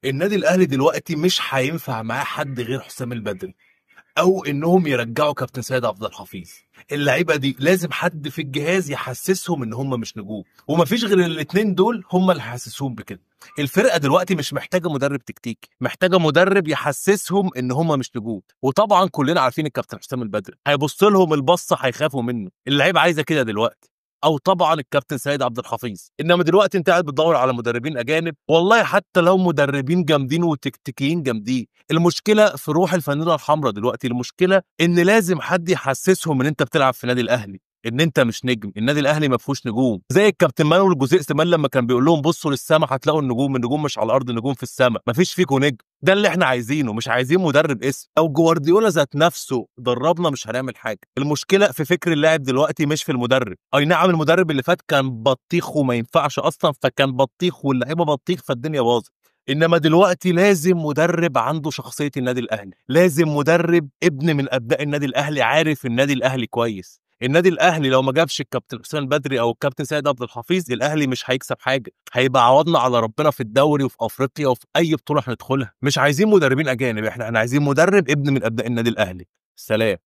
النادي الاهلي دلوقتي مش هينفع معاه حد غير حسام البدري، او انهم يرجعوا كابتن سيد عبد الحفيظ. اللعيبة دي لازم حد في الجهاز يحسسهم ان هم مش نجوم، ومفيش غير الاثنين دول هم اللي حسسوهم بكده. الفرقة دلوقتي مش محتاجه مدرب تكتيكي، محتاجه مدرب يحسسهم ان هم مش نجوم. وطبعا كلنا عارفين الكابتن حسام البدري هيبص لهم البصه هيخافوا منه، اللعيبة عايزه كده دلوقتي، او طبعا الكابتن سيد عبد الحفيظ. انما دلوقتي انت قاعد بتدور على مدربين اجانب، والله حتى لو مدربين جامدين وتكتيكيين جامدين، المشكلة في روح الفانيله الحمراء دلوقتي. المشكلة ان لازم حد يحسسهم ان انت بتلعب في نادي الاهلي، ان انت مش نجم، النادي الاهلي ما فيهوش نجوم. زي الكابتن مانويل جوزيه سمان لما كان بيقول لهم بصوا للسما هتلاقوا النجوم، النجوم مش على الارض، النجوم في السما، ما فيش فيكم نجم. ده اللي احنا عايزينه، مش عايزين مدرب اسم. لو جوارديولا ذات نفسه دربنا مش هنعمل حاجة. المشكلة في فكر اللاعب دلوقتي مش في المدرب. اي نعم المدرب اللي فات كان بطيخ وما ينفعش اصلا، فكان بطيخ واللعيبة بطيخ، فالدنيا باظت. انما دلوقتي لازم مدرب عنده شخصية النادي الاهلي، لازم مدرب ابن من ابناء النادي الاهلي، عارف النادي الاهلي كويس. النادي الاهلي لو ما جابش الكابتن حسام البدري او الكابتن سيد عبد الحفيظ، الاهلي مش هيكسب حاجة، هيبقى عوضنا على ربنا في الدوري وفي افريقيا وفي اي بطوله هندخلها. مش عايزين مدربين اجانب، احنا عايزين مدرب ابن من ابناء النادي الاهلي. سلام.